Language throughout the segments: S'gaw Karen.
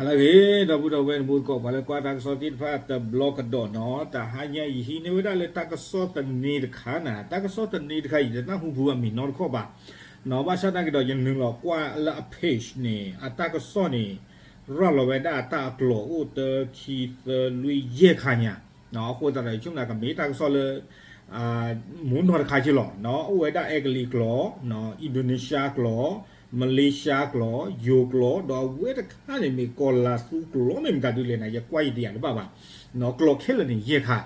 လၢအဂ့ၤ ဒီပုၢ်ဒီဝဲၢ် နဘူးသကိး ပှၤလၢကွၢ်တၢ်ကစီၣ်သ့ၣ်တဖၣ်တဘျီကဒီးနီၤ, တဟါညါယဟံးန့ၢ်ဝဲဒၣ်လၢတၢ်ကစီၣ်သန့တခါနၤ, တၢ်ကစီၣ်သန့တခါအံၤ တနၢ်ဟူပူၤအမံၤနီတခီၣ်ဘၣ်နီၤ, ဘၣ်ဆၣ်သနာ်က့ဒီး ယနုာ်လီၤကွၢ်လၢအ page န့ၣ် အတၢ်ကစီၣ်န့ၣ် ရၤလီၤဝဲဒၣ်အတၢ်အကျိၤအိၣ်တၢ ခံ သၢ လွံၢ် ယဲၢ်ခါညါ အဃိသတးဒီး ယဆိကမိၣ်ကမ့ၢ်တၢ်ကစီၣ်လၢ မူနီၤတခါက့လီၤ, အိၣ်ဝဲဒၣ်အဲကလံးကျိာ်, အံၣ်ဒိၣ်န့ၣ်ၡါကျိာ်, မလ့ၡါကျိာ်, ယိၤကျိာ်, ဒီးအဝဲတခါန့ၣ်မ့ၢ်ကီၤလၤသူကျိာ် မ့ၢ်မတၤဒုလဲၣ်နၤ ယကွၢ်ယတယာ်တဘၣ်ဘၣ်, ကျိာ်ခဲလၢာ်န့ၣ်ယဲၢ်ခါ,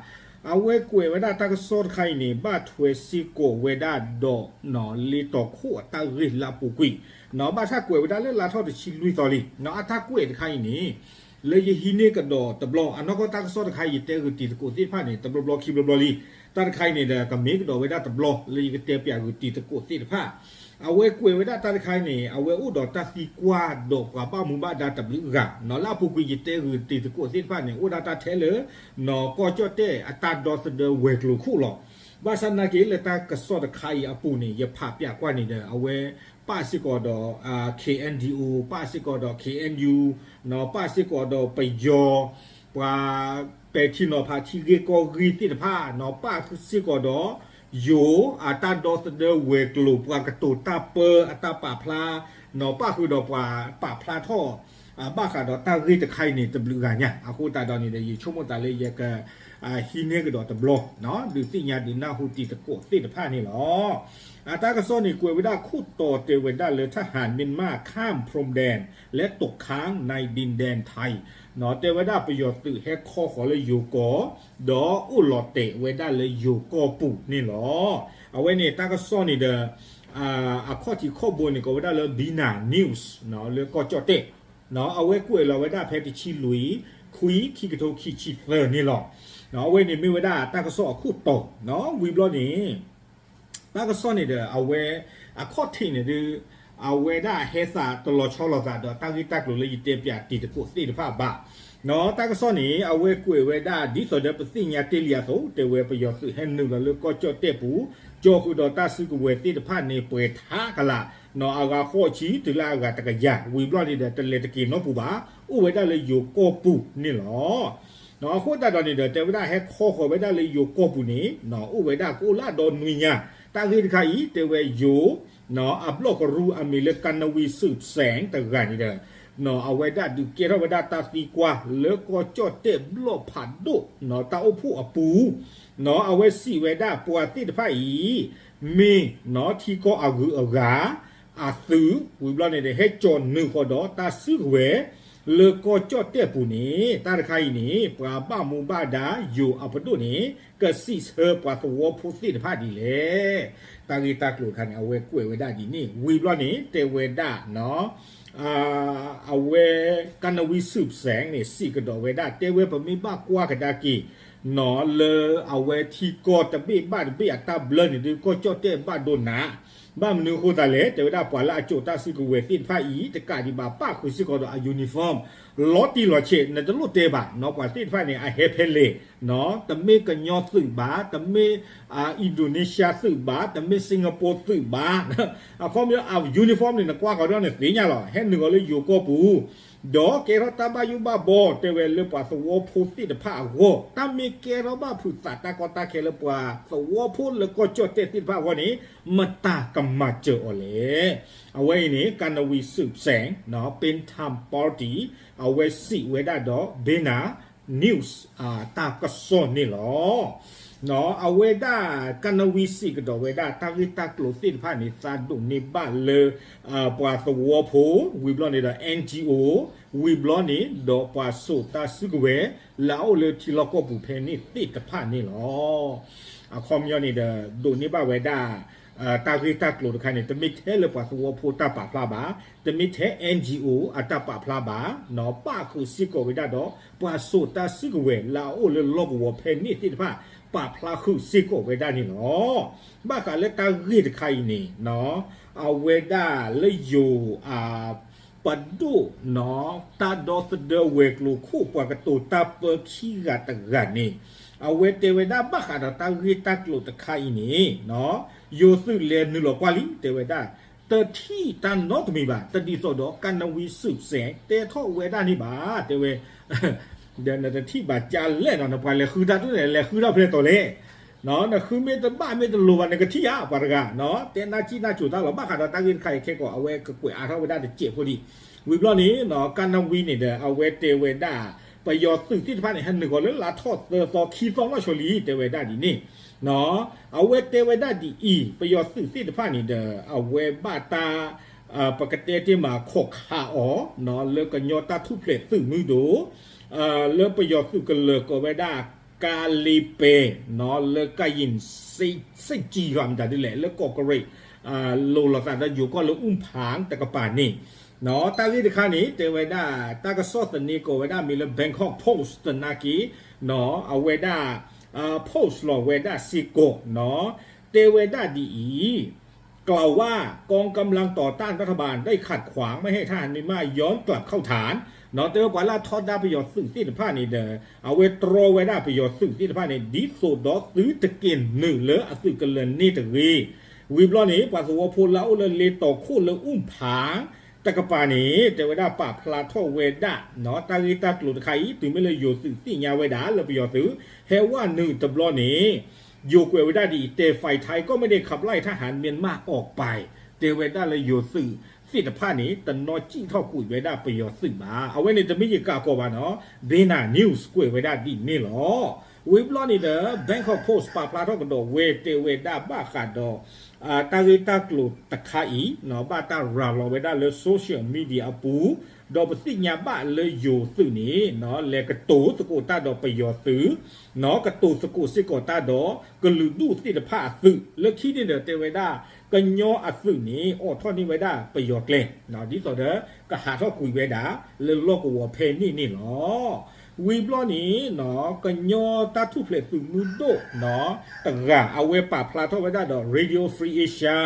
အဝဲကွဲးဝဲဒၣ်တၢ်ကစီၣ်တခါအံၤန့ၣ် ဘၣ်ထွဲစ့ၢ်ကီးဝဲဒၣ်ဒီး လ့တီၤခိၣ်အတၢ်ဂ့ၢ်လၢအပူၤကွံာ်, ဘၣ်ဆၣ်ကွဲးဝဲဒၣ်လၢလါထီၣ်တဆံလွံၢ်သီလံ, အတၢ်ကွဲးတခါအံၤန့ၣ် လၢယဟံးန့ၢ်ကဒီးတဘျီ အနီၢ်ကီၢ်တၢ်ကစီၣ်တခါအံၤ ယတဲဂုာ်တံၤသကိးသ့ၣ်တဖၣ်န့ၣ် တဘျီဘျီခံဘျီဘျီလံ, တၢ်တခါအံၤန့ၣ်ဒီး ကမ့ၢ်ကဒီးဝဲဒၣ်တဘျီ လၢယကတဲပၠးဂုာ်တံၤသကိးသ့ၣ်တဖၣ်, အဝဲကွဲးဝဲဒၣ်တၢ်တခါအံၤန့ၣ် အဝဲအိၣ်ဒီးတၢ်သံကွၢ်ဒီးပှၤဘၣ်မူဘၣ်ဒါတဘျုးဂၤနီၤ, လၢအပူၤကွံာ်ယတဲဂုာ်တံၤသကိးသ့ၣ်တဖၣ်န့ၣ် အိၣ်ဒၣ်တၢ်ထဲလၢ နီၤ ကီၢ်ကၠီၣ်တဲၣ်အတၢ်ဒီသဒၢဝဲၤကျိၤခိၣ်လီၤ, ဘၣ်ဆၣ်သနာ်က့လၢတၢ်ကစီၣ်တခါအံၤအပူၤန့ၣ် ယဖးပၠးကွၢ်န့ၣ်ဒီး အဝဲ ပၣ်စ့ၢ်ကီးဒီး KNDO ပၣ်စ့ၢ်ကီးဒီး KNU နီၤ ပၣ်စ့ၢ်ကီးဒီးပယီၤ ပှၤပဲာ်ထံနီၤဖးထံဂ့ၢ်ကီၢ်ဂ့ၢ်သ့ၣ်တဖၣ်နီၤ, ပၣ်စ့ၢ်ကီးဒီး ယိၤအတၢ်ဒီသဒၢဝဲၤကျိၤ ပှၤကတိၤတၢ်ပၢအတၢ်ပာ်ဖျါနီၤ, ပၣ်ဃုာ်ဒီးပှၤပာ်ဖျါထီၣ် ဘၣ်ဃးဒီးတၢ်ဂ့ၢ်တခါအံၤန့ၣ် တဘျုးဂၤညါ, အဃိသတးဒီးန့ၣ်ဒီး ယဆိကမိၣ်သးလၢယက ဟံးန့ၢ်ကဒီးတဘျီ ဒုးသ့ၣ်ညါဒုးနၢ်ဟူတံၤသကိးသ့ၣ်တဖၣ်န့ၣ်လီၤ. အတၢ်ကစီၣ်န့ၣ် ကွဲးဝဲဒၣ်ခိၣ်တီတဲဝဲဒၣ်လၢ ทหารเมียนมาข้ามพรมแดนและตกค้างในดินแดนไทย နီၤ, တဲဝဲဒၣ်ပယီၤသုးဟဲခီဃီၤလၢယိၤကီၢ် ဒီးအိၣ်လီၤတဲာ်ဝဲဒၣ်လၢယိၤကီၢ်ပူၤန့ၣ်လီၤ. အဝဲန့ၣ်တၢ်ကစီၣ်န့ၣ်ဒီး အခီၣ်ထံးခီၣ်ဘိန့ၣ် ကိးဝဲဒၣ်လၢ Bina News နီၤ, လၢကီၢ်ကၠီၣ်တဲၣ် အဝဲကွဲးလီၤဝဲဒၣ်ဖဲတဆံလွံၢ် ခွံ ခံကထိခံဆံသၢန့ၣ်လီၤ. အဝဲန့ၣ်မ့ၢ်ဝဲဒၣ်တၢ်ကစီၣ်အခိၣ်တီနီၤ, ဝံၤဘျီန့ၣ် တၢ်ကစီၣ်န့ၣ်ဒီး အဝဲ အခီၣ်ထံးန့ၣ်ဒုး အဝဲဒၣ်ဟဲသးတလီၤဆီလိာ်သးဒီးတၢ်ဂ့ၢ်တၢ်ကျိၤလၢယတဲပၠးတံၤသကိးသ့ၣ်တဖၣ်ဘၣ်နီၤ, တၢ်ကစီၣ်န့ၣ် အဝဲကွဲးဝဲဒၣ် ဒ်သိးဒီးပသ့ၣ်ညါတ့ၢ်လံအသိး တဲဝဲပယီၤသုးဟဲနုာ်လီၤလၢကီၢ်ကၠီၣ်တဲၣ်ပူၤ ကၠီဃုာ်ဒီးတၢ်စုကဝဲၤသ့ၣ်တဖၣ်န့ၣ် ပှဲၤထးကလာ်နီၤ, အဂၤဃိးဆံတုၤလၢအဂၤတကယၤ, ဝံၤဘျီန့ၣ်ဒီး တလဲၤတက့ၤနီတပူၤဘၣ်, အိၣ်ဝဲဒၣ်လၢယိၤကီၢ်ပူၤန့ၣ်လီၤ. အဃိသတးဒီးန့ၣ်ဒီး တဲဝဲဒၣ်ဟဲခီဃီၤဝဲဒၣ်လၢယိၤကီၢ်ပူၤန့ၣ် အိၣ်ဝဲဒၣ်ကအိၣ်လၢအဒီနွံညါ, တၢ်ဂ့ၢ်တခါအံၤ တဲဝဲယိၤ အဘျီၣ်ကရူၢ်အမံၤလၢ ကနဝံၤစုၣ်စဲၣ် တဂၤန့ၣ်ဒီး အဝဲဒၣ်ဒုးကဲထီၣ်ဝဲဒၣ်တၢ်သံကွၢ်လၢကီၢ်ကၠီၣ်တဲၣ်ဘျီၣ်ဖးဒိၣ် တၢ်အိၣ်ဖှိၣ်အပူၤ အဝဲစံးဝဲဒၣ်ပှၤသ့ၣ်တဖၣ်အံၤ မ့ၢ်ထံကီၢ်အဂုၤအဂၤ အသုး ဝံၤဘျီန့ၣ်ဒီး ဟဲကၠီၤနုာ်ဃီၤဒီးတၢ်စုကဝဲၤ လၢကီၢ်ကၠီၣ်တဲၣ်ပူၤန့ၣ် တၢ်တခါအံၤန့ၣ် ပှၤဘၣ်မူဘၣ်ဒါယိၤအပဒိၣ်န့ၣ် ကစံးဆၢပှၤသဝီဖိသ့ၣ်တဖၣ်ဒ်လဲၣ်. တၢ်ဂ့ၢ်တၢ်ကျိၤတခါန့ၣ် အဝဲကွဲးဝဲဒၣ်ဒ်န့ၣ် ဝံၤဘျီန့ၣ် တဲဝဲဒၣ် အဝဲ ကနဝံၤစုၣ်စဲၣ်န့ၣ် စံးကဒီးဝဲဒၣ် တဲဝဲပမ့ၢ်ဘၣ်ကွၢ်ကဒါက့ၤ လၢအဝဲထံကီၢ်တဘ့ၣ်ဘၣ်တဘ့ၣ်အတၢ်ဘျၢန့ၣ်ဒုး ကီၢ်ကၠီၣ်တဲၣ်ဘၣ်ဒိနး, ဘၣ်မနုၤအဃိသတးလဲၣ် တဲဝဲဒၣ်ပှၤလၢအကၠိာ်တၢ်စုကဝဲၤသ့ၣ်တဖၣ်အံၤ တကးဒံးဘၣ်ပၣ်ဃုာ်စ့ၢ်ကီးဒီးအ uniform လီၤတံၢ်လီၤဆဲး နတလိၣ်တဲဘၣ်နီၤ, ပှၤသ့ၣ်တဖၣ်န့ၣ် အဟဲဖဲလဲၣ်နီၤ, တမ့ၢ်ကညီသုးဘၣ်, တမ့ၢ် Indonesia သုးဘၣ်, တမ့ၢ် Singapore သုးဘၣ်, အခီပညီ uniform န့ၣ် နကွၢ်ဃီၤဒီးနသ့ၣ်ညါလီၤ, ဟဲနုာ်ဃီၤလၢယိၤကီၢ်ပူၤ ဒီးကဲထီၣ်တၢ်ဘၣ်ယိၣ်ဘၣ်ဘီ တဲဝဲလၢပှၤသဝီဖိသ့ၣ်တဖၣ်အဂီၢ်, တၢ်မ့ၢ်ကဲထီၣ်ဘၣ်ဖုးသးတၢ်ကီတၢ်ခဲလၢပှၤသဝီဖိလၢကီၢ်ကၠီၣ်တဲၣ်သ့ၣ်တဖၣ်အဂီၢ်န့ၣ် မတၤကမၤစၢၤအီၤလဲၣ်. အဝဲအံၤန့ၣ် ကနဝံၤစုၣ်စဲၣ် Pantang Party အဝဲစံးဝဲဒၣ်ဒီး Bina News တၢ်ကစီၣ်န့ၣ်လီၤ. အဝဲဒၣ် ကနဝံၤစံးကဒီးဝဲဒၣ် တၢ်ဂ့ၢ်တၢ်ကျိၤသ့ၣ်တဖၣ်န့ၣ် သးဒိၣ်န့ၢ်ဘၣ်လၢ ပှၤသဝီဖိ ဝံၤဘျီန့ၣ်ဒီး NGO ဝံၤဘျီန့ၣ်ဒီးပှၤစိာ်တၢ်စုကဝဲၤ လၢအအိၣ်လၢထံလီၢ်ကီၢ်ပူၤဖဲန့ၣ်သ့ၣ်တဖၣ်န့ၣ်လီၤ. အခီပညီန့ၣ်ဒီး ဒိၣ်န့ၢ်ဘၣ်ဝဲဒၣ် တၢ်ဂ့ၢ်တၢ်ကျိၤတခါန့ၣ် တမ့ၢ်ထဲလၢပှၤသဝီဖိတၢ်ပာ်ဖျါဘၣ်, တမ့ၢ်ထဲ NGO အတၢ်ပာ်ဖျါဘၣ်, ပၣ်ဃုာ်စ့ၢ်ကီးဝဲဒၣ်ဒီး ပှၤစိာ်တၢ်စုကဝဲၤလၢအအိၣ်လၢလီၢ်ကဝီၤဖဲန့ၣ်သ့ၣ်တဖၣ် ပာ်ဖျါဃုာ်စ့ၢ်ကီးဝဲဒၣ်န့ၣ်လီၤ. ဘၣ်ဃးလၢတၢ်ဂ့ၢ်တခါအံၤန့ၣ် အဝဲဒၣ်လၢယိၤ ပဒိၣ် တၢ်ဒီသဒၢဝဲၤကျိၤခိၣ်ပှၤကတိၤတၢ်ပၢခံဂၤတဂၤန့ၣ် အဝဲတဲဝဲဒၣ်ဘၣ်ဃးဒီးတၢ်ဂ့ၢ်တၢ်ကျိၤတခါအံၤန့ၣ် ယိၤသုးလဲၤနုာ်လီၤကွၢ်လံ တဲဝဲဒၣ် တထံၣ်တၢ်နီတမံၤဘၣ်, တဒ်သိးဒီး ကၣ်နဝံစုးစဲး တဲထီၣ်ဝဲဒၣ်န့ၣ်ဘၣ်, တဲဝဲ, ဒီးနတထံၣ်ဘၣ်ကလဲၣ်နီၤ, နပှၤလဲၤဃုတၢ်တန့ၣ် လဲၤဃုတၢ်ဖဲလဲၣ်တီၤလဲၣ်, နဃုမ့ၢ်တဘၣ်မ့ၢ်တလိၤဘၣ် နကထံၣ်ဧါ ပှၤတဂၤ, တဲနၢ်ကံၣ်နၢ်ကိၤတၢ်လီၤ. ဘၣ်ဃးဒီးတၢ်ဂ့ၢ်တခါအံၤခဲကိာ် အဝဲကကွဲးအါထီၣ်ဝဲဒၣ်တစဲးဖိဒံး, ဝံၤဘျီန့ၣ် ကၣ်နဝံန့ၣ်ဒီး အဝဲတဲဝဲဒၣ် ပယီၤသုးသ့ၣ်တဖၣ်န့ၣ် ဟဲနုာ်ဃီၤလၢလါထီၣ်သၢသီခံသီနီၢ်ဆိလံ တဲဝဲဒၣ်ဒ်န့ၣ် အဝဲတဲဝဲဒၣ်ဒ်အံၤ, ပယီၤသုးသ့ၣ်တဖၣ်န့ၣ်ဒီး အဝဲဘၣ်တၢ် ပကတဲတ့ၢ်မး ခိးခးအီၤ လၢကညီတၢ်ထူၣ်ဖျဲးသုးမုၢ်ဒိၣ် လၢပယီၤသုးကလၢၤကိးဝဲဒၣ် ကါလ့ပဲ လၢကယံၣ်စ့ၣ်ကံ မတၤဒ်လဲၣ် လၢကီၢ်ကရ့ၣ် လိၤလိာ်သးဒီးယိၤကီၢ်လၢအူၣ်ဖၣ်တကပၤန့ၣ်, တၢ်ဂ့ၢ်တခါန့ၣ် တဲဝဲဒၣ် တၢ်ကစီၣ်သန့ကိးဝဲဒၣ်မ့ၢ်လၢ Bangkok Post သနာ်က့ အဝဲဒၣ် post လီၤဝဲဒၣ်စ့ၢ်ကီး တဲဝဲဒၣ်ဒ်အံၤ, กล่าวว่า กองกำลังต่อต้านรัฐบาลได้ขัดขวางไม่ให้ทหารเมียนมาย้อนกลับเข้าฐาน တဲဝဲပှၤလၢအထီဒါပယီၤသုးသ့ၣ်တဖၣ်န့ၣ်ဒီး အဝဲတြီဝဲဒၣ်ပယီၤသုးသ့ၣ်တဖၣ်န့ၣ် ဒ်သိးဒီးသုတက့ၤနုာ်လၢအသုးကလၢၤန့ၣ်တဂ့ၤ. ဝံၤဘျီန့ၣ် ပှၤသဝီဖိလၢအအိၣ်လၢလ့တီၤခိၣ်လၢအူၣ်ဖၣ်တကပၤန့ၣ် တဲဝဲဒၣ်ပာ်ဖျါထီၣ်ဝဲဒၣ် တၢ်ဂ့ၢ်တၢ်ကျိၤတခါအံၤ တုၤမ့ၢ်လၢယိၤသုးသ့ၣ်ညါဝဲဒၣ်လၢပယီၤသုး ဟဲဝဲနုာ်တဘျီန့ၣ် ယိၤကွဲးဝဲဒၣ်ဒ်အံၤ แต่ฝ่ายไทยก็ไม่ได้ขับไล่ทหารเมียนมาออกไป တဲဝဲဒၣ်လၢယိၤသုးသ့ၣ်တဖၣ်န့ၣ် တနီၤစံၣ်ထီၣ်ကွံာ်ဝဲဒၣ်ပယီၤသုးဘၣ်. အဝဲန့ၣ်တမ့ၢ်ယကးကီးဘၣ်နီၤ Bena News ကွဲးဝဲဒၣ်ဒ်န့ၣ်လီၤ. ဝံၤဘျီန့ၣ်ဒီး Bangkok Post ပာ်ဖျါထီၣ်ကဒီးဝဲတဲဝဲဒၣ်ဘၣ်ဃးဒီး တၢ်ဂ့ၢ်တၢ်ကျိၤတခါအံၤ ဘၣ်တၢ်ရၤလီၤဝဲဒၣ်လၢ social media အပူၤ ဒီးပသ့ၣ်ညါဘၣ်လၢယိၤသုးန့ၣ် လဲၤကတိၤသကိးတၢ်ဒီးပယီၤသုး ကတိၤသကိးစ့ၢ်ကီးတၢ်ဒီးကလုာ်ဒူၣ်သ့ၣ်တဖၣ်အသုး လၢခံန့ၣ်ဒီးတဲဝဲဒၣ် ကညီအသုးန့ၣ် အိးထီၣ်န့ၢ်ဝဲဒၣ်ပယီၤကျဲ ဒ်သိးဒီးကဟးထီၣ်ကွံာ်ဝဲဒၣ်လၢလီၢ်ကဝီၤဖဲန့ၣ်န့ၣ်လီၤ. ဝံၤဘျီန့ၣ် ကညီတၢ်ထူၣ်ဖျဲးသုးမုၢ်ဒိၣ်တဂၤ အဝဲပာ်ဖျါထီၣ်ဝဲဒၣ်ဒီး Radio Free Asia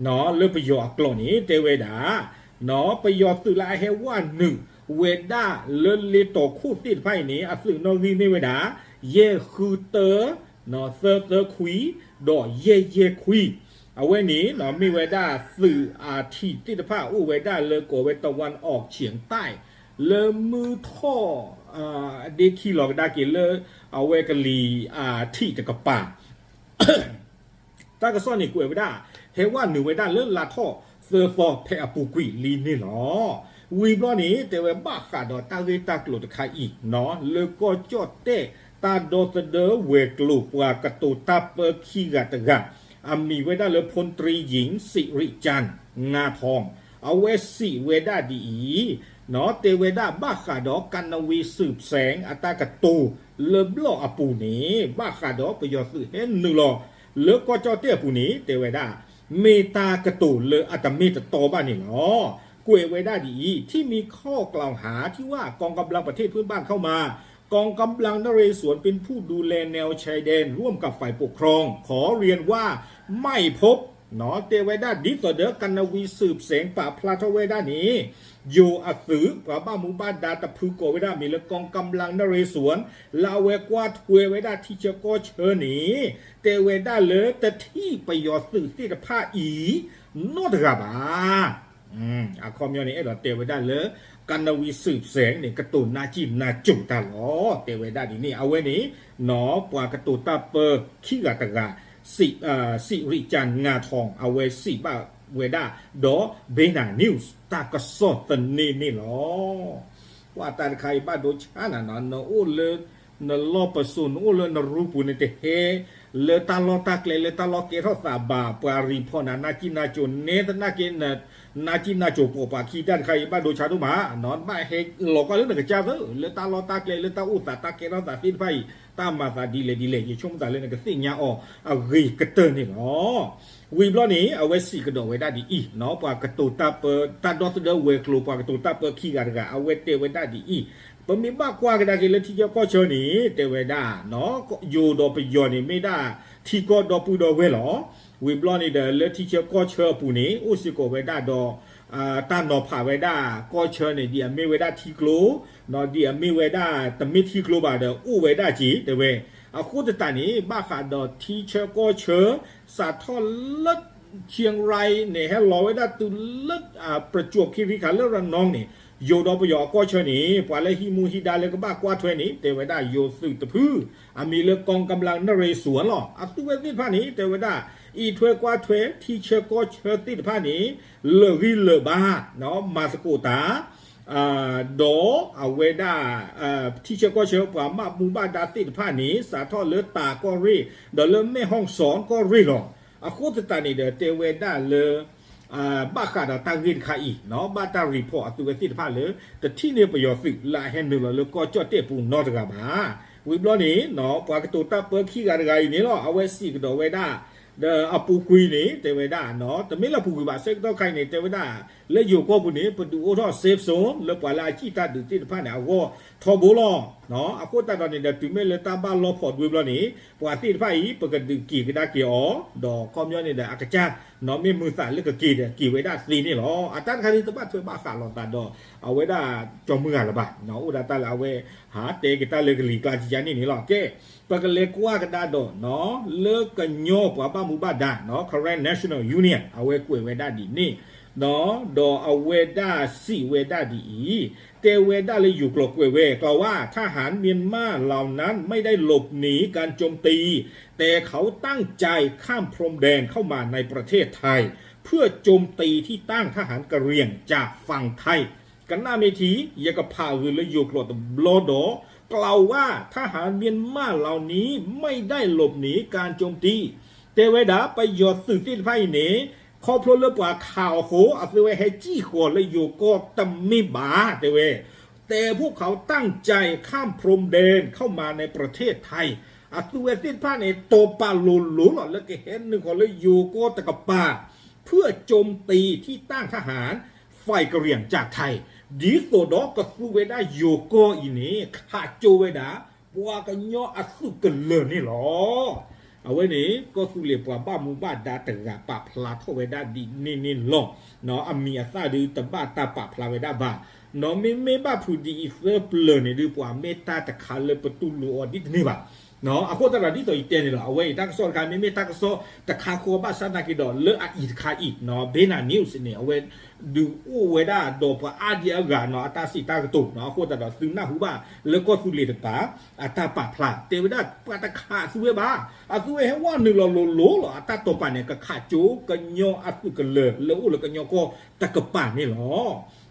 လၢပယီၤအကျိာ်န့ၣ် တဲဝဲဒၣ် ပယီၤသုးလၢအဟဲဝဲနုာ်ဝဲဒၣ်လၢလ့တီၤခိၣ်သ့ၣ်တဖၣ်အံၤန့ၣ် အသုးနီၣ်ဂံၢ်မ့ၢ်ဝဲဒၣ် ယဲၢ်ဃုတၢ သၢသၢခွံ ဒီးယဲၢ်ယဲၢ်ခွံ အဝဲန့ၣ် မ့ၢ်ဝဲဒၣ်သုးအထံးသ့ၣ်တဖၣ်အိၣ်ဝဲဒၣ်လၢကိးဝဲ တဝၣ်အီၣ်ဆံၣ်တဲၣ် လၢမုၢ်ထီၣ် ဒ့ခံလီၤကဒါက့ၤလၢ အဝဲကလံၤအထံးတကပၤ တၢ်ကစီၣ်န့ၣ်ကွဲးဝဲဒၣ် ဟဲဝဲနုာ်ဝဲဒၣ်လၢလါထီၣ်သၢသီဖဲအပူၤကွံာ်လံန့ၣ်လီၤ. ဝံၤဘျီန့ၣ် တဲဝဲဘၣ်ဃးဒီးတၢ်ဂ့ၢ်တၢ်ကျိၤတခါအံၤ လၢကီၢ်ကၠီၣ်တဲၣ် တၢ်ဒီသဒၢဝဲၤကျိၤပှၤကတိၤတၢ်ပၢခံဂၤတဂၤ အမံၤဝဲဒၣ်လၢ พลตรีหญิง สิริจันทร์ งาทอง အဝဲစံးဝဲဒၣ်ဒ်အံၤ တဲဝဲဒၣ်ဘၣ်ဃးဒီး ကၣ်နဝံစုးစဲး အတၢ်ကတိၤလၢဘျီၣ်အပူၤန့ၣ် ဘၣ်ဃးဒီးပယီၤသုးဟဲနုာ်လီၤလၢကီၢ်ကၠီၣ်တဲၣ်အပူၤန့ၣ် တဲဝဲဒၣ် မ့ၢ်တၢ်ကတိၤလၢအတမ့ၢ်တတီဘၣ်န့ၣ်လီၤ. ကွဲးဝဲဒၣ်ဒ်အံၤ ที่มีข้อกล่าวหาที่ว่ากองกำลังประเทศเพื่อนบ้านเข้ามา กองกำลังนเรศวรเป็นผู้ดูแลแนวชายแดนร่วมกับฝ่ายปกครอง ขอเรียนว่าไม่พบ တဲဝဲဒၣ်ဒ်သိးဒီး ကၣ်နဝံစုးစဲး ပာ်ဖျါထီၣ်ဝဲဒၣ်န့ၣ် ယိၤအသုး ပှၤဘၣ်မူဘၣ်ဒါတဖုကိးဝဲဒၣ်မံၤလၢ กองกำลังนเรศวร လၢအဝဲကွၢ်ထွဲဝဲဒၣ်ထံဆၢကီၢ်ဆၢန့ၣ် တဲဝဲဒၣ်လၢတထံၣ်ပယီၤသုးသ့ၣ်တဖၣ်အံၤ နီတဂၤဘၣ်. အခီပညီန့ၣ် အဲၣ်ဒိးတဲဝဲဒၣ်လၢ ကၣ်နဝံစုးစဲးန့ၣ် ကတိၤနၢ်ကံၣ်နၢ်ကိၤတၢ်လီၤ. တဲဝဲဒၣ်ဒ်န့ၣ် အဝဲန့ၣ် ပှၤကတိၤတၢ်ပၢခံဂၤတဂၤ စံးရံၣ်ကၠၣ် ငါးထောင် အဝဲစံးဘၣ်ဝဲဒၣ် ဒီး Bena News တၢ်ကစီၣ်သန့န့ၣ်လီၤ. ပှၤတၢ်တခါအံၤဘၣ်ဒိဆါနၤနီၤ နအိၣ်လၢ နလီၢ်ပစိာ် နအိၣ်လၢနရူပူၤန့ၣ် တဟဲလၢတၢ်လီၢ်တၢ်ကျဲ လၢတၢ်လီၢ်ကဲထီၣ်သးဘၣ် ပှၤ report နၤ နၢ်ကံၣ်နၢ်ကိၤ နဲသနာ်က့ နၢ်ကံၣ်နၢ်ကိၤပိာ်ပှၤခံတၢ်တခါအံၤ ဘၣ်ဒိဆါဒိၣ်မး နဘၣ်ဟဲလီၤကွၢ်လၢနကစၢ်သၢ လၢတၢ်လီၢ်တၢ်ကျဲ လၢတၢ်အိၣ်သးတၢ်ကဲထီၣ်သးသ့ၣ်တဖၣ်အံၤ တၢ်မၤသးဒ်လဲၣ်ဒ်လဲၣ် ယဆိကမိၣ်သးလၢနကသ့ၣ်ညါအီၤအဂ့ၤကတၢၢ်န့ၣ်လီၤ. ဝံၤဘျီန့ၣ် အဝဲစံးကဒီးဝဲဒၣ်ဒ်အံၤ ပှၤကတိၤတၢ်ပၢ တၢ်ဒီသဒၢဝဲၤကျိၤ ပှၤကတိၤတၢ်ပၢခံဂၤတဂၤ အဝဲတဲဝဲဒၣ်ဒ်အံၤ ပမ့ၢ်ဘၣ်ကွၢ်ကဒါက့ၤလၢထံဆၢကီၢ်ဆၢန့ၣ် တဲဝဲဒၣ် ယိၤဒီးပယီၤန့ၣ်မ့ၢ်ဒၣ်ထံကီၢ်ဒီပုၢ်ဒီဝဲၢ်လီၤ. ဝံၤဘျီန့ၣ်ဒီး လၢထံဆၢကီၢ်ဆၢအပူၤန့ၣ် အိၣ်စ့ၢ်ကီးဝဲဒၣ်ဒီး တၢ်နီၤဖးဝဲဒၣ်ကီၢ်ဆၢန့ၣ် ဒ်အမ့ၢ်ဝဲဒၣ်ထံကျိ ဒ်အမ့ၢ်ဝဲဒၣ်တမ့ၢ်ထံကျိဘၣ်ဒီး အိၣ်ဝဲဒၣ်က့ၤ တဲဝဲ. အဃိသတးန့ၣ် ဘၣ်ဃးဒီးထံဆၢကီၢ်ဆၢ စးထီၣ်လၢ เชียงรายန့ၣ် ဟဲလီၤဝဲဒၣ်တုၤလၢ ประจวบคีรีขันธ์ လၢ ระนอง န့ၣ် ယိၤဒီးပယီၤအကီၢ်ဆၢန့ၣ် ပှၤလၢဟံးမူဟံးဒါလၢကဘၣ်ကွၢ်ထွဲန့ၣ် တဲဝဲဒၣ်ယိၤသုးတဖု အမံၤလၢ กองกำลังนเรศวร လီၤ. အသုးဝဲသ့ၣ်တဖၣ်န့ၣ် တဲဝဲဒၣ် အံးထွဲကွၢ်ထွဲ ထံဆၢကီၢ်ဆၢသ့ၣ်တဖၣ်န့ၣ် လၢာ်ဂံၢ်လၢာ်ဘါ မၤသကိးတၢ် ဒီးအဝဲဒၣ် ထံဆၢကီၢ်ဆၢပှၤဘၣ်မူဘၣ်ဒါသ့ၣ်တဖၣ်န့ၣ် စးထီၣ်လၢတၢ်ကီၢ်ရ့ၣ် ဒီးလၢမဲၢ်ဟီၣ်စီၣ်ကီၢ်ရ့ၣ်လီၤ. အဃိသတးန့ၣ်ဒီး တဲဝဲဒၣ်လၢ ဘၣ်ဃးဒီးတၢ်ဂ့ၢ်တခါအံၤ ဘၣ်တၢ် report အသုးဝဲသ့ၣ်တဖၣ်လၢ တထံၣ်န့ၢ်ပယီၤသုးလၢအဟဲနုာ်လီၤလၢကီၢ်ကၠီၣ်တဲၣ်ပူၤနီတဂၤဘၣ်. ဝံၤဘျီန့ၣ် ပှၤကတိၤတၢ်ပၢခံဂၤတဂၤအံၤန့ၣ်လီၤ အဝဲစံးကဒီးဝဲဒၣ် ဒီးအပူၤကွံာ်န့ၣ် တဲဝဲဒၣ် တမ့ၢ်လၢပူၤကွံာ်ဘၣ် ဆၢကတီၢ်ခါအံၤန့ၣ် တဲဝဲဒၣ် လၢယိၤကီၢ်ပူၤန့ၣ် ပဒုးအိၣ်ထီၣ် safe zone လၢပှၤလၢအစံၣ်တၢ်ဒုးသ့ၣ်တဖၣ်န့ၣ် အဂီၢ်ထီဘိလီၤ. အဃိသတးဒီးန့ၣ်ဒီး တုၤမ့ၢ်လၢတၢ်ဘၣ်လီၢ်ဖီးဒွံဘျီန့ၣ် ပှၤသ့ၣ်တဖၣ်အံၤ ပကဒုးက့ၤကဒါက့ၤအီၤ ဒီးခီပညီန့ၣ်ဒီး အကစၢ် နီၢ်မ့ၢ်မုာ်သးလၢကက့ၤဒီး က့ၤဝဲဒၣ်သ့န့ၣ်လီၤ. အတၢ်တခါန့ၣ် တဘၣ်ထွဲဘၣ်ဃးလိာ်သးဒီး အဝဲဒၣ်ကၠီမုၢ်ဂၤလၢၤဘၣ်. အိၣ်ဒၣ်တၢ်လၢအဝဲ ဟးတဲက့ၤတၢ်လၢကလံၤကျါကယါန့ၣ်န့ၣ်လီၤ. ကဲ ပကလဲၤကွၢ်ကဒါဒီး လၢကညီပှၤဘၣ်မူဘၣ်ဒါ Karen National Union အဝဲကွဲးဝဲဒၣ်ဒ်န့ၣ် ဒီးအဝဲဒၣ်စံးဝဲဒၣ်ဒ်အံၤ တဲဝဲဒၣ်လၢယိၤကျိာ်ကွဲးဝဲ กล่าวว่าทหารเมียนมาเหล่านั้นไม่ได้หลบหนีการโจมตี แต่เขาตั้งใจข้ามพรมแดนเข้ามาในประเทศไทย เพื่อโจมตีที่ตั้งทหารกะเหรี่ยงจากฝั่งไทย ကနၣ်မ့ၢ်ထံ ယကဖးဂ့ၤလၢယိၤကျိာ်တဘျီဒီး กล่าวว่าทหารเมียนมาเหล่านี้ไม่ได้หลบหนีการโจมตี တဲဝဲဒၣ် ပယီၤသုးသ့ၣ်တဖၣ်အံၤန့ၣ် ခီဖျိလၢပှၤခးအီၤအဃိ အသုဝဲဟဲစံၣ်ဃီၤလၢယိၤကီၢ် တမ့ၢ်ဘၣ် တဲဝဲ แต่พวกเขาตั้งใจข้ามพรมแดนเข้ามาในประเทศไทย အသုဝဲသ့ၣ်တဖၣ်န့ၣ် တိာ်ပာ်လိၤလိၤလီၤ လၢကဟဲနုာ်ဃီၤလၢယိၤကီၢ်တကပၤ เพื่อโจมตีที่ตั้งทหารฝ่ายกะเหรี่ยงจากไทย ဒ်သိးဒီးကသူဝဲဒၣ်ယိၤကီၢ်အံၤန့ၣ် ခးကၠိဝဲဒၣ် ပှၤကညီအသုးကလၢၤန့ၣ်လီၤ. အဝဲန့ၣ် ကီၢ်သူလ့ၤပှၤဘၣ်မူဘၣ်ဒါတဂၤပာ်ဖျါထီၣ်ဝဲဒၣ်ဒ်န့ၣ်န့ၣ်လီၤ. အမံၤအသၣ်ဒုးတဘၣ်တၢ်ပာ်ဖျါဝဲဒၣ်ဘၣ်. နီၢ်မ့မ့ၢ်ဘၣ်ဖုးဒ်အံၤသၢပျၢၤန့ၣ်ဒုး ပှၤမ့ၢ်တၢ်တခါလၢပတူၢ်လိာ်အီၤဒ်တန့ၢ်ဘၣ်. အဃိသတးဒီးဒ်သိးယတဲန့ၣ်လီၤ. အဝဲအံၤတၢ်ကစီၣ်တခါ မ့မ့ၢ်တၢ်ကစီၣ်တခါဃီဘၣ်ဆၣ်သနာ်က့ဒီး လၢအအံၤတခါအံၤ Bena News န့ၣ် အဝဲဒုးအိၣ်ဝဲဒၣ်ဒီးပှၤအါဒံအါဂၤနီၢ် အတၢ်စံးတၢ်ကတိၤနီၢ် အဃိသတးဒီးသုနၢ်ဟူဘၣ်လၢကီၢ်သူလ့ၤတကပၤ အတၢ်ပာ်ဖျါ တဲဝဲဒၣ်ပှၤတခးအသုဝဲဘၣ်. အသုဝဲဟဲဝဲနုာ်လီၤလိၤလိၤလီၤ အတၢ်တိာ်ပာ်န့ၣ် ကခးကၠိကညီအသုးကလၢၤလၢအိၣ်လၢကညီကီၢ်တကပၤန့ၣ်လီၤ.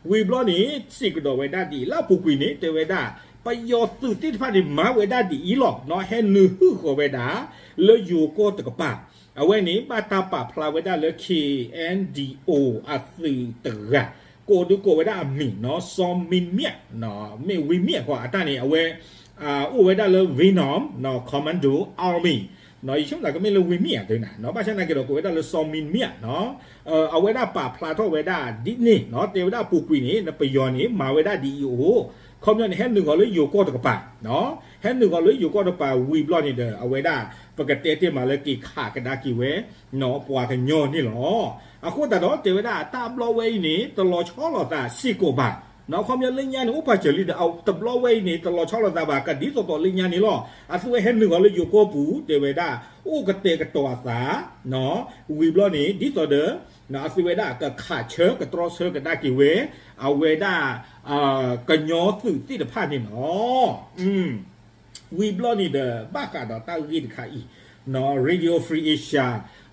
ဝံၤဘျီန့ၣ် စံးကဒီးဝဲဒၣ်ဒ်အံၤ လၢအပူၤကွံာ်န့ၣ် တဲဝဲဒၣ် ပယီၤသုးသ့ၣ်တဖၣ်န့ၣ် မၤဝဲဒၣ်ဒ်အံၤလီၤ. နီၢ်ဟဲနုာ်ဟူးဃီၤဝဲဒၣ် လၢယိၤကီၢ်တကပၤ အဝဲန့ၣ် ဘၣ်တၢ်ပာ်ဖျါဝဲဒၣ်လၢ KNDO အသုးတဂၤ ကိးဒုးကိးဝဲဒၣ်အမံၤနီၢ် စီၤမံမၠး မ့ၢ်ဝံမၠးဃီ အတၢ်န့ၣ် အဝဲ အိၣ်ဝဲဒၣ်လၢ Vietnam Commando Army နီၢ် ယဆိကမိၣ်သးကမ့ၢ်လၢဝံမၠးဧါ သုနၤ ဘၣ်ဆၣ်သနာ်က့ဒီး ကိးဝဲဒၣ်လၢစီၤမံမၠးနီၢ် အဝဲဒၣ်ပာ်ဖျါထီၣ်ဝဲဒၣ်ဒ်န့ၣ်နီၢ် တဲဝဲဒၣ်ပူၤကွံာ်န့ၣ် နပယီၤန့ၣ် မၤဝဲဒၣ်ဒ်အံၤအိၣ် ခီပညီန့ၣ် ဟဲနုာ်ဃီၤလၢယိၤကီၢ်တကပၤ ဟဲနုာ်ဃီၤလၢယိၤကီၢ်တကပၤဝံၤဘျီန့ၣ်ဒီး အဝဲဒၣ် ပကတဲတ့ၢ်မးလၢက့ၤခးကဒါက့ၤဝဲ ပှၤကညီန့ၣ်လီၤ. အဃိသတးဒီး တဲဝဲဒၣ်တၢ်ဘျီဝဲအံၤန့ၣ် တလီၤဆီလိာ်သးစ့ၢ်ကီးဘၣ် နီၢ် ခီပညီလၢညါန့ၣ် အိၣ်ပာ်စၢၤလံဒီး တဘျီဝဲအံၤန့ၣ် တလီၤဆီလိာ်သးဘၣ် ကဒ်သိးသိးလၢညါန့ၣ်လီၤ. အသုဝဲဟဲနုာ်ဃီၤလၢယိၤကီၢ်ပူၤ တဲဝဲဒၣ် အိၣ်ကတဲာ်ကတီၤအသး ဝံၤဘျီန့ၣ် ဒ်သိးဒီး အသုဝဲဒၣ်ကခးဆၢကတြီဆၢကဒါက့ၤဝဲ အဝဲဒၣ် ကညီသုးသ့ၣ်တဖၣ်န့ၣ်လီၤ. ဝံၤဘျီန့ၣ်ဒီး ဘၣ်ဃးဒီးတၢ်ဂ့ၢ်တခါအံၤ နီၢ် Radio Free Asia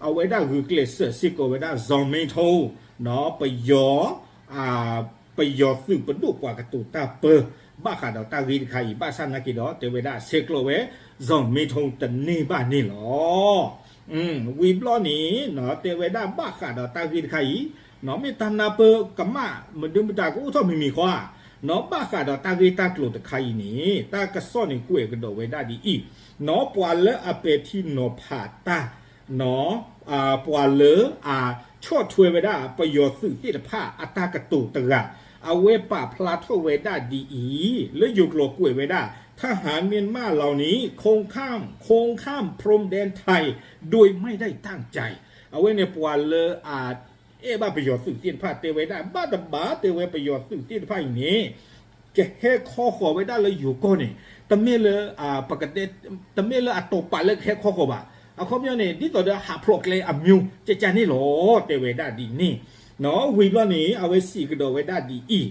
အဝဲဒၣ်ဂုာ်ကျဲးစၢးစ့ၢ်ကီးဝဲဒၣ် စီၤမ့ထိ နီၢ် ပယီၤ ပယီၤသုးပဒိၣ်ပှၤကတိၤတၢ်ပၢ ဘၣ်ဃးဒီးတၢ်ဂ့ၢ်တခါအံၤ ဘၣ်ဆၣ်သနာ်က့ဒီး တဲဝဲဒၣ်ဆဲးကျိးဝဲ စီၤမ့ထိတန့ၢ်ဘၣ်န့ၣ်လီၤ. ဝံၤဘျီန့ၣ် နီၢ် တဲဝဲဒၣ်ဘၣ်ဃးဒီးတၢ်ဂ့ၢ်တခါအံၤ နီၢ် မ့ၢ်တၢ်နၢ်ပၢၢ်ကမၣ် မဒုမတၤကအိၣ်ထီၣ်မံၤမံၤဃီဧါ နီၢ် ဘၣ်ဃးဒီးတၢ်ဂ့ၢ်တၢ်ကျိၤတခါအံၤန့ၣ် တၢ်ကစီၣ်န့ၣ်ကွဲးကဒီးဝဲဒၣ်ဒ်အံၤ နီၢ် ပှၤလၢအပဲာ်ထံနီၤဖးတၢ် နီၢ် ပှၤလၢအဆီၣ်ထွဲဝဲဒၣ်ပယီၤသုးသ့ၣ်တဖၣ်အတၢ်ကတိၤတဂၤ အဝဲပာ်ဖျါထီၣ်ဝဲဒၣ်ဒ်အံၤ လၢယိၤကျိာ်ကွဲးဝဲဒၣ် ทหารเมียนมาเหล่านี้คงข้ามพรมแดนไทยโดยไม่ได้ตั้งใจ အဝဲန့ၣ်ပှၤလၢအ အဲၣ်ဘၣ်ပယီၤသုးသ့ၣ်တဖၣ်တဲဝဲဒၣ် ဘၣ်တဘၣ်တဲဝဲပယီၤသုးသ့ၣ်တဖၣ်အံၤန့ၣ် ကဟဲခီဃီၤဝဲဒၣ်လၢယိၤကီၢ်န့ၣ် တမ့ၢ်လၢ ပကတဲ တမ့ၢ်လၢအတိာ်ပာ်လၢကဟဲခီဃီၤဘၣ်. အခီပညီန့ၣ် ဒ်သိးဒီးဟးဖျိးကျဲအမျိုး ကကန့ၣ်လီၤ တဲဝဲဒၣ်ဒ်န့ၣ်. ဝံၤဘျီန့ၣ် အဝဲစံးကဒီးဝဲဒၣ်ဒ်အံၤ,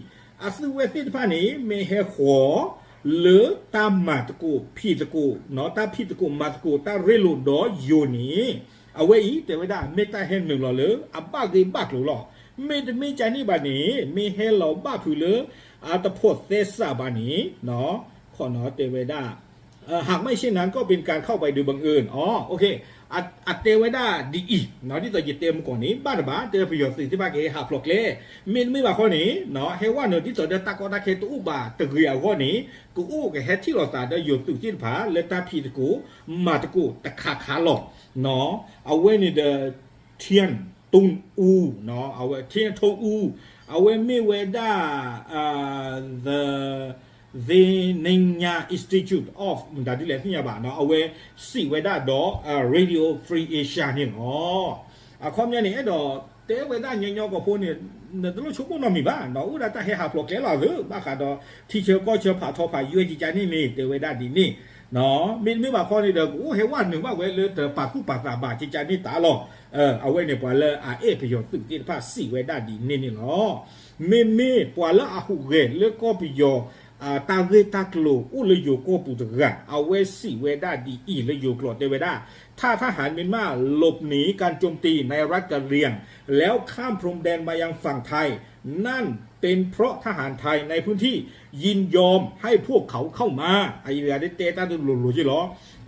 အသုဝဲသ့ၣ်တဖၣ်န့ၣ် မ့ၢ်ဟဲဃီၤ လၢတၢ်မၤသကိးဖံးသကိး, တၢ်ဖံးသကိးမၤသကိး တၢ်ရ့လိာ်ဒီးယိၤန့ၣ်, အဝဲအံၤတဲဝဲဒၣ် မ့ၢ်တၢ်ဟဲနုာ်လီၤလၢအဘၣ်ဂ့ၢ်ဘၣ်ကျိၤလီၤ. မ့တမ့ၢ်ကန့ၣ်ဘၣ်န့ၣ် မ့ၢ်ဟဲလီၤဘၣ်ဖုးလၢ အတဖိးသဲစးဘၣ်န့ၣ် တဲဝဲဒၣ် หากไม่เช่นนั้นก็เป็นการเข้าไปโดยบังเอิญ อ๋อ โอเค အတဲဝဲဒၣ်ဒ်အံၤ, ဒ်သိးယတဲမုၢ်ကီၢ်န့ၣ် ဘၣ်တဘၣ် တဲပယီၤသုးသ့ၣ်တဖၣ်ကဟဲဟးဖျိးကျဲ, မ့တမ့ၢ်ဘၣ်ဃီန့ၣ် ဟဲဝဲနုာ် ဒ်သိးဒီးတၢ်ကီတၢ်ခဲတအိၣ်ဘၣ်တဂ့ၤအဂီၢ်န့ၣ် ကအိၣ်ကဟဲထံၣ်လိာ်သးဒီးယိၤသုးသ့ၣ်တဖၣ် လၢတၢ်ဖံးသကိးမၤသကိးတခါခါလီၤ. အဝဲန့ၣ်ဒီး ထံတူၢ်အူ, အဝဲ ထံတူၢ်အူ, အဝဲမ့ၢ်ဝဲဒၣ် the Zeningya Institute of မတၤဒ်လဲၣ်သ့ၣ်ညါဘၣ်, အဝဲစံးဝဲဒၣ်ဒီး Radio Free Asia န့ၣ်လီၤ. အခီပညီန့ၣ် အဲၣ်ဒိးတဲဝဲဒၣ်ညီညီကီၢ်ဖိန့ၣ် နတလိၣ်ဆိကမိၣ်နီတမံၤဘၣ်, အိၣ်ဒၣ်တၢ်ဟဲဟးဖျိးကျဲလီၤသ့ ဘၣ်ဃးဒီး ထံဆၢကီၢ်ဆၢဖးထီဖးယွဲကကန့ၣ်န့ၣ် တဲဝဲဒၣ်ဒ်န့ၣ် မ့တမ့ၢ်ဘၣ်ဃီန့ၣ်ဒီး ကအိၣ်ဟဲဝဲနုာ်ဘၣ်ဝဲလၢတပာ်သူၣ်ပာ်သးဘၣ်ကကန့ၣ်တၢ်လီၤ. အဝဲန့ၣ်ပှၤလၢအအဲၣ်ပယီၤသုးသ့ၣ်တဖၣ်စံးဝဲဒၣ်ဒ်န့ၣ်န့ၣ်လီၤ. မ့မ့ၢ်ပှၤလၢအဟူးဂဲၤလၢကီၢ်ပယီၤ တၢ်ဂ့ၢ်တၢ်ကျိၤအိၣ်လၢယိၤကီၢ်ပူၤတဂၤ အဝဲစံးဝဲဒၣ်ဒ်အံၤလၢယိၤကျိာ်တဲဝဲဒၣ် ถ้าทหารเมียนมาหลบหนีการโจมตีในรัฐกะเหรี่ยง แล้วข้ามพรมแดนมายังฝั่งไทย นั่นเป็นเพราะทหารไทยในพื้นที่ยินยอมให้พวกเขาเข้ามา အအံၤတဂၤတဲတၢ်တလိၤလိၤက့လီၤ.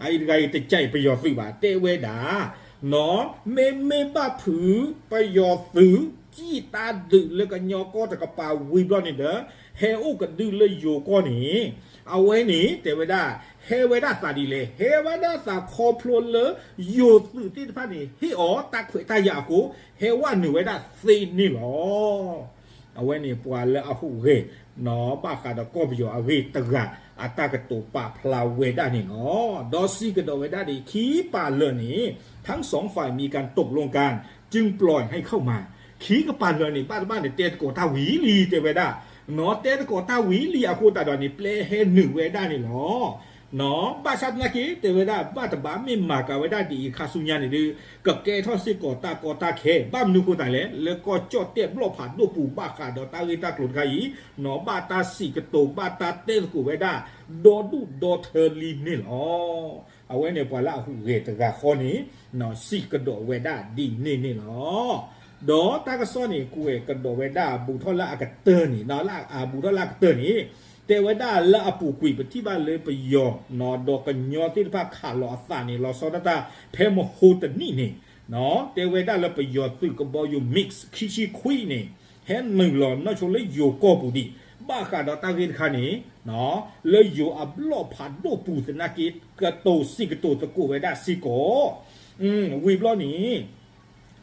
အအံၤတဂၤအံၤတကဲးပယီၤသုးဘၣ် တဲဝဲဒၣ် မ့မ့ၢ်ဘၣ်ဖုး ပယီၤသုး ကံၣ်တၢ်ဒုးလၢကညီကီၢ်တကပၤဝံၤဘျီန့ၣ်ဒီး ဟဲအိၣ်ကဒုလၢယိၤကီၢ်န့ၣ် အဝဲန့ၣ်တဲဝဲဒၣ် ဟဲဝဲဒၣ်သးဒ်လဲၣ်, ဟဲဝဲဒၣ်သးခီဖျိလၢ ယိၤသုးသ့ၣ်တဖၣ်န့ၣ် ဟ့ၣ်အီၤတၢ်ခွဲးတၢ်ယာ်အဃိ ဟဲဝဲနုာ်ဝဲဒၣ်သ့န့ၣ်လီၤ. အဝဲန့ၣ်ပှၤလၢအဟူးဂဲၤ ဘၣ်ဃးဒီးကီၢ်ပယီၤအဂ့ၢ်တဂၤ အတၢ်ကတိၤပာ်ဖျါဝဲဒၣ်န့ၣ်လီၤ. ဒီးစံးကဒီးဝဲဒၣ်ဒ်အံၤ ခံကပၤလၢာ်န့ၣ် ทั้งสองฝ่ายมีการตกลงกัน จึงปล่อยให้เข้ามา ခံကပၤလၢာ်န့ၣ် ဘၣ်တဘၣ်န့ၣ် တဲသကိးတၢ်ဝံၤလံ တဲဝဲဒၣ်, တဲသကိးတၢ်ဝံၤလံအဃိသတးဒီးန့ၣ် ပျဲဟဲနုာ်ဝဲဒၣ်န့ၣ်လီၤ. ဘၣ်ဆၣ်သနာ်က့ တဲဝဲဒၣ် ဘၣ်တဘၣ်မ့ၢ်မၤကၤဝဲဒၣ်ဒ်အံၤ ခါဆူညါန့ၣ်ဒီး ကကဲထီၣ်စ့ၢ်ကီးတၢ်ကီတၢ်ခဲ ဘၣ်မနုၤအဃိသတးလဲၣ် လၢကီၢ်ကၠီၣ်တဲၣ်ဘျီၣ်ဖးဒိၣ်ပူၤ ဘၣ်ဃးဒီးတၢ်ဂ့ၢ်တၢ်ကျိၤတခါအံၤ ဘၣ်တၢ်စံးကတိၤ ဘၣ်တၢ်တဲသကိးဝဲဒၣ် ဒီဒူၣ်ဒီထၢလံန့ၣ်လီၤ. အဝဲန့ၣ်ပှၤလၢအဟူးဂဲၤတဂၤဃီန့ၣ် စံးကဒီးဝဲဒၣ်ဒ်န့ၣ်န့ၣ်လီၤ. ဒီးတၢ်ကစီၣ်န့ၣ် ကွဲးကဒီးဝဲဒၣ် ဘူးထီၣ်လၢအကတၢၢ်န့ၣ် ဘူးထီၣ်လၢအကတၢၢ်န့ၣ် တဲဝဲဒၣ်လၢအပူၤကွံာ် ပထံၣ်ဘၣ်လၢပယီၤ ဒီးကညီသ့ၣ်တဖၣ်ခးလီၤအသးန့ၣ် လီၤဆီဒၣ်တၢ် ဖဲမဟိတနံၣ်န့ၣ် တဲဝဲဒၣ်လၢပယီၤသုးကဘီယူၤ MiG ခံဆံခွံန့ၣ် ဟဲနုာ်လီၤနီၢ်ဆိလၢယိၤကီၢ်ပူၤဒံး ဘၣ်ဃးဒီးတၢ်ဂ့ၢ်တခါန့ၣ် လၢယိၤအဘျီၣ်ဖးဒိၣ်ပူၤသနာ်က့ ကတိၤစံးကတိၤသကိးဝဲဒၣ်စ့ၢ်ကီး ဝံၤဘျီန့ၣ်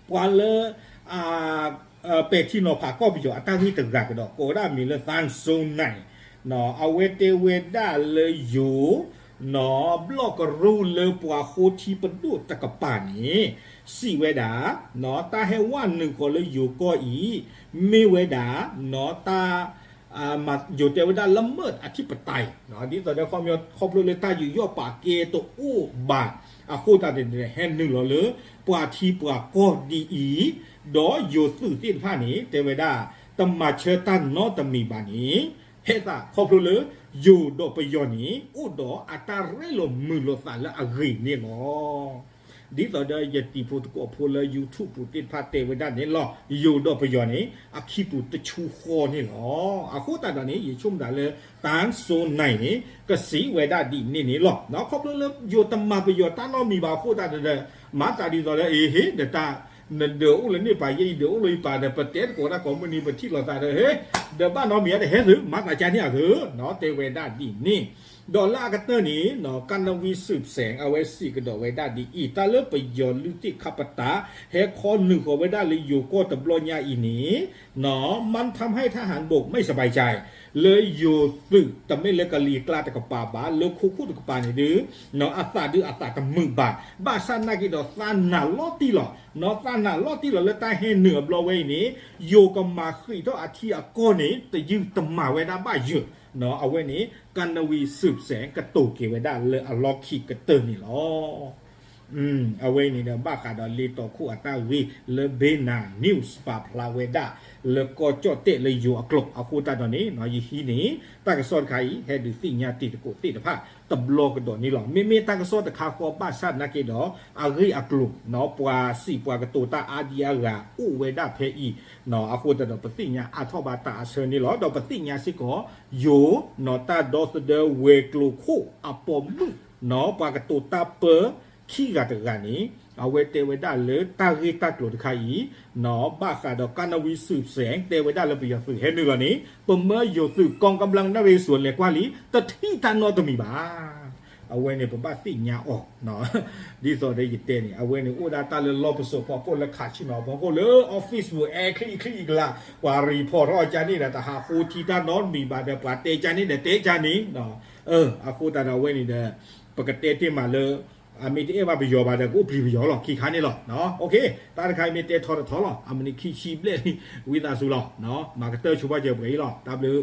ပှၤလၢ ပဲာ်ထံနီၤဖးကီၢ်ပယီၤအတၢ်ဂ့ၢ်တဂၤကဒီး ကိးဝဲဒၣ်မံၤလၢ သန်းစိုးနိုင် အဝဲတဲဝဲဒၣ်လၢယိၤ ဘျီၣ်ကရူၢ်လၢပှၤဃိထံပဒိၣ်တကပၤန့ၣ် စံးဝဲဒၣ် တၢ်ဟဲဝဲနုာ်ဃီၤလၢယိၤကီၢ်အံၤ မ့ၢ်ဝဲဒၣ် တၢ် ယိၤတဲဝဲဒၣ် ละเมิดอธิปไตย ဒ်သိးဒီးခီဖျိလၢတၢ်ယူးယီၣ်ပာ်ကဲတအိၣ်ဘၣ် အဃိသတးန့ၣ် ဟဲနုာ်လီၤလၢ ပှၤထံပှၤကီၢ်ဒ်အံၤ ဒီးယိၤသုးသ့ၣ်တဖၣ်န့ၣ် တဲဝဲဒၣ် တမၤဆၢတၢ်နီတမံၤဘၣ်န့ၣ် ဟဲသးခီဖျိလၢ ယိၤဒီးပယီၤန့ၣ် အိၣ်ဒီးအတၢ်ရဲၣ်လီၤမုာ်လိာ်သးလၢအဂ့ၤန့ၣ်လီၤ. ဒ်သိးဒီးယတံၤဖိသကိးဖိလၢ YouTube ပူၤသ့ၣ်တဖၣ်တဲဝဲဒၣ်န့ၣ်လီၤ. ယိၤဒီးပယီၤန့ၣ် အခံပူၤတဆူဃီန့ၣ်လီၤ. အဃိသတးဒီးန့ၣ် ယဆိကမိၣ်ဒၣ်လၢ သန်းစိုးနိုင် န့ၣ် ကစံးဝဲဒၣ်ဒ်န့ၣ်န့ၣ်လီၤ. ခီဖျိလၢယိၤတမၤပယီၤတၢ်နီတမံၤဘၣ်အဃိသတးဒီး မၤသးဒ်သိးလၢ အ့ဟ့ ဒီးတၢ် နဒုးအိၣ်လၢန့ၣ်ပၤ ယဲယဒုးအိၣ်လၢယပၤဒီး ပတဲသကိးတၢ်ကိးမုၢ်နံၤ ပထံၣ်လိာ်သးဒီး ဟ့ ဒီးဘၣ်နီတမံၤဒီးဟဲသုး မၤသးကါန့ၣ်အသုး တဲဝဲဒၣ်ဒ်န့ၣ် ဒီးလၢအကတၢၢ်န့ၣ် ကၣ်နဝံၣ် စူးစဲး အဝဲစံးကဒီးဝဲဒၣ်ဒ်အံၤ တၢ်လၢပယီၤလုၢ်သ့ၣ်ခါပတာ် ဟဲခီနုာ်ဃီၤဝဲဒၣ်လၢယိၤကီၢ်တဘျီညါအံၤန့ၣ် มันทำให้ทหารบกไม่สบายใจ လၢယိၤသုးတမ့ၢ်လၢကလံၤကျါတကပၤဘၣ် လၢခိခိၣ်တကပၤန့ၣ်ဒီး အသးဒုးအသးတမုာ်ဘၣ် ဘၣ်ဆၣ်နာ်က့ဒီးသးနာ်လီၤတံၢ်လီၤ သးနာ်လီၤတံၢ်လီၤလၢတၢ်ဟဲနုာ်အဘျီဝဲအံၤန့ၣ် ယိၤကမၤဃံးထီၣ်အထံအကီၢ်န့ၣ် တယုၢ်တမၤဝဲဒၣ်ဘၣ်ယၢၤ အဝဲန့ၣ် ကၣ်နဝံၣ် စူးစဲး ကတိၤက့ၤဝဲဒၣ်လၢအလီၢ်ခံကတၢၢ်န့ၣ်လီၤ. အဝဲအံၤန့ၣ်ဒီး ဘၣ်ဃးဒီးလ့တီၤခိၣ်အတၢ်ဂ့ၢ်လၢ Bena News ပာ်ဖျါဝဲဒၣ် လၢကီၢ်ကၠီၣ်တဲၣ်လၢယိၤအကျိာ်အဃိသတးဒီးန့ၣ် ယဟံးန့ၢ် တၢ်ကစီၣ်တခါအံၤ ဟဲဒုးသ့ၣ်ညါတံၤသကိးသ့ၣ်တဖၣ် တဘျီကဒီးန့ၣ်လီၤ. မ့မ့ၢ်တၢ်ကစီၣ်တခါဃီဘၣ်ဆၣ်သနာ်က့ဒီး အဂ့ၢ်အကျိၤ ပှၤစံးပှၤကတိၤတၢ်အါဒံအါဂၤအိၣ်ဝဲဒၣ်ဖဲအံၤ အဃိသတးဒီး ပသ့ၣ်ညါအါထီၣ်ဘၣ်တၢ်အဆၢန့ၣ်လီၤ. ဒီးပသ့ၣ်ညါစ့ၢ်ကီး ယိၤ တၢ်ဒီသဒၢဝဲၤကျိၤခိၣ်အပိာ်မုၣ် ပှၤကတိၤတၢ်ပၢ ခံဂၤတဂၤန့ၣ် အဝဲတဲဝဲဒၣ်လၢတၢ်ဂ့ၢ်တၢ်ကျိၤတခါအံၤ ဘၣ်ဃးဒီး ကနဝံစုစဲ တဲဝဲဒၣ်လၢပယီၤသုးဟဲနုာ်လီၤန့ၣ် ပမၢယိၤသုး ကီကဘျၣ်နရ့ၣ်စိၤလဲၤကွၢ်လံ တထံၣ်တၢ်နီတမံၤဘၣ်. အဝဲန့ၣ် ပဘၣ်သ့ၣ်ညါအီၤ ဒ်သိးဒီးယတဲန့ၣ် အဝဲန့ၣ်အိၣ်ဒၣ်တၢ်လၢလီၢ်ပစိာ်ဖီခိၣ်လၢ casino ဖီခိၣ်လၢ office ပူၤအဲချံအံၤချံအံၤကလး ပှၤ report ထီၣ်ကန့ၣ်ဒီး တဟးဃိထံတၢ်နီတမံၤဘၣ်ဒီး ပှၤတဲကန့ၣ်ဒီးတဲကန့ၣ် အဃိသတးဒီးအဝဲန့ၣ်ဒီး ပကတဲတ့ၢ်မးလၢ အမ့ၢ်တအဲၣ်ဘၣ်ပယီၤဘၣ်ဒီး ကအိၣ်ပျံၤပယီၤလီၤ ခံခါန့ၣ်လီၤ. တၢ်တခါအံၤမ့ၢ်တဲထီတထီလီၤ အမံးနံးခံဆံဘျဲၣ်လံ ဝံသးစူၤလီၤ. မၤကတၢၢ်ဆိပာ်စၢၤပှဲၤအံၤလီၤ တၢ်ဘျုး